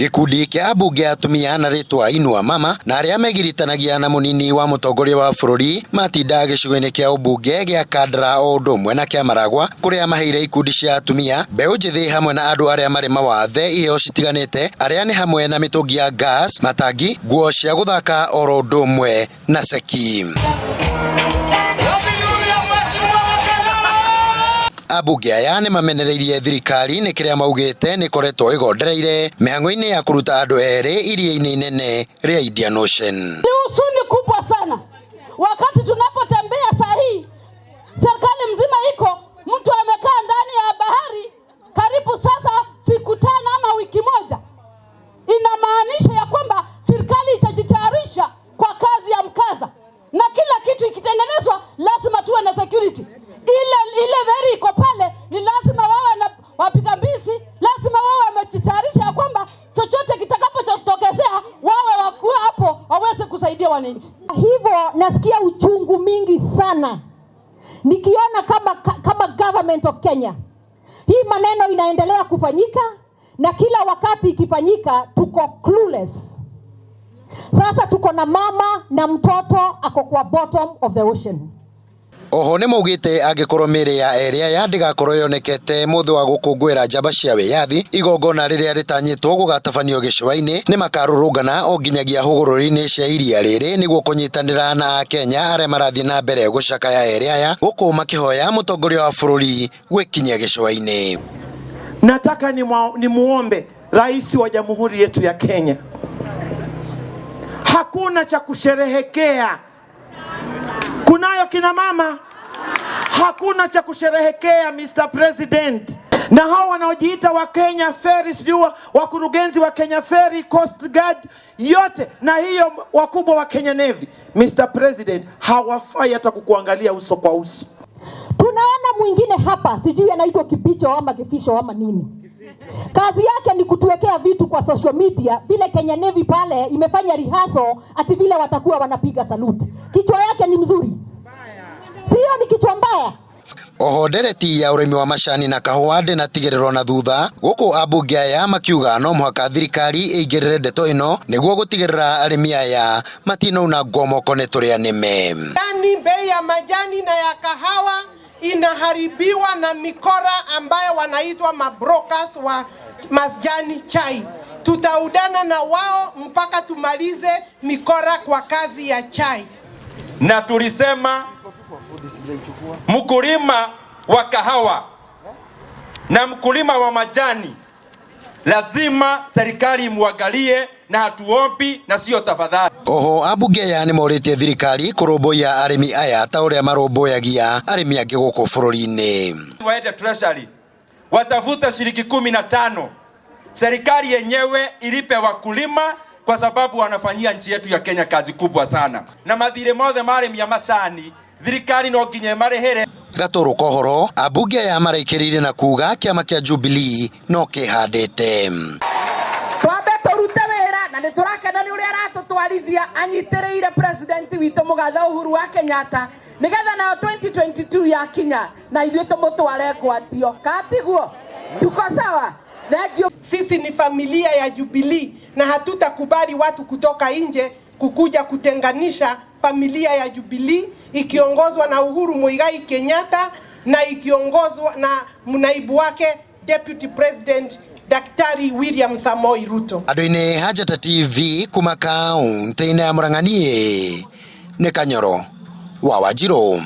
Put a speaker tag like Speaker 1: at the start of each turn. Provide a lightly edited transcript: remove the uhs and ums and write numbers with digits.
Speaker 1: Gĩkundi kĩa ambunge atumia na rĩtwa Inua Mama na arĩa megiritanagia na mũnini wa mũtongoria wa bũrũri matinda gĩcigo-inĩ kĩa ũmbunge gĩa Kandara o ũndũ ũmwe na kĩa Maragwa kũrĩa maheire ikundi cia atumia, mbeũ njĩthĩ hamwe na andũ arĩa marĩ mawathe iheo citiganĩte arĩa nĩ hamwe na mĩtũngi ya gas, matangi, nguo cia gũthaka oro ũndũ ũmwe na ceki. Ambunge aya nĩ mamenereirie thirikari nĩ kĩrĩa maugĩte nĩ ĩkoretwo ĩgondereire mĩhang'o-inĩ ya kũruta andũ erĩ iria-inĩ inene rĩa Indian Ocean.
Speaker 2: Ni huzuni kubwa sana wakati tunapotembea saa hii, serikali mzima iko, mtu amekaa ndani ya bahari karibu sasa siku 5 ama wiki moja. Inamaanisha ya kwamba serikali itajitayarisha kwa kazi ya mkaza, na kila kitu ikitengenezwa lazima tuwe na security. Ile feri iko pale ni lazima wawe na wapiga mbizi, lazima wawe wamejitayarisha ya kwamba chochote kitakapotokezea wawe wakuwa hapo waweze kusaidia wananchi.
Speaker 3: Hivyo nasikia uchungu mingi sana nikiona kama government of Kenya hii maneno inaendelea kufanyika, na kila wakati ikifanyika tuko clueless. Sasa tuko na mama na mtoto ako kwa bottom of the ocean.
Speaker 1: Oho nĩ maugĩte angĩkorwo mĩĩrĩ ya erĩ aya ndĩgakorwo yonekete mũthĩ wa gũkũngũĩra njamba cia wĩyathi igongona rĩrĩa rĩtanyĩtwo gũgatabanio gĩcũa-inĩ nĩ makarũrũngana o nginyagia hũgũrũrũ-inĩ cia iria rĩrĩ nĩguo kũnyitanĩra na akenya arĩa marathiĩ na mbere gũcakaya erĩ aya gũkũ makĩhoya mũtongoria wa bũrũri gwĩkinyia gĩcũa-inĩ.
Speaker 4: Nataka nimuombe Rais wa Jamhuri yetu ya Kenya, hakuna cha kusherehekea. Kunayo kina mama, hakuna cha kusherehekea Mr. President. Na hao wanaojiita wa Kenya Ferry, sijui wakurugenzi wa Kenya Ferry, Coast Guard yote na hiyo wakubwa wa Kenya Navy, Mr. President, hawafai hata kukuangalia uso kwa uso.
Speaker 3: Tunaona mwingine hapa, sijui anaitwa Kibicho ama Kifisho ama nini. Kazi yake ni kutuwekea vitu kwa social media, vile Kenya Navy pale imefanya rehearsal ati vile watakuwa wanapiga salute. Kichwa yake ni mzuri, sio? Ni kichwa mbaya.
Speaker 1: Oho ndereti ya ũrĩmi wa macani na kahũa ndĩnatigĩrĩrwo na thutha gũkũ ambunge aya makiuga no mũhaka thirikari ĩingĩrĩre ndeto ĩno nĩguo gũtigĩrĩra arĩmi aya matinaunangwo moko nĩ tũrĩa nĩme.
Speaker 5: Majani, bei ya majani na ya kahawa inaharibiwa na mikora ambayo wanaitwa mabrokers wa majani chai. Tutaudana na wao mpaka tumalize mikora kwa kazi ya chai.
Speaker 6: Na tulisema mkulima wa kahawa na mkulima wa majani lazima serikali imuangalie, na hatuombi na sio tafadhali.
Speaker 1: Oho ambunge aya nĩ morĩtie thirikari kũrũmbũiya arĩmi aya ta ũrĩa marũmbũyagia arĩmi angĩ gũkũ bũrũri-inĩ.
Speaker 6: Waende treasury watafute shilingi 15, serikali yenyewe ilipe wakulima kwa sababu wanafanyia nchi yetu ya Kenya kazi kubwa sana, na mathirĩ mothe ma arĩmi a macani thirikari no nginya ĩmarĩhĩre.
Speaker 1: Gatũrũ kohoro ambunge aya maraikĩrĩire na kuga kĩama kĩa Jubilee no kĩhandĩte.
Speaker 7: Twambe tũrute wĩra na nĩ tũrakena nĩ ũrĩa aratũtwarithia anyitĩrĩire president witũ mũgathe Uhuru wa Kenyatta, nĩgetha nayo 2022 yakinya na ithuĩ tũmũtware ngwatio katiguo tuko sawa. Thank you.
Speaker 5: Sisi ni familia ya Jubilee na hatutakubali watu kutoka nje kukuja kutenganisha familia ya Jubilee ikiongozwa na Uhuru Muigai Kenyatta na ikiongozwa na naibu wake Deputy President Daktari William Samoei Ruto.
Speaker 1: Andũ-inĩ Hajata TV kuma kaunti-inĩ ya Murang'a niĩ nĩ Kanyoro wa Wanjirũ.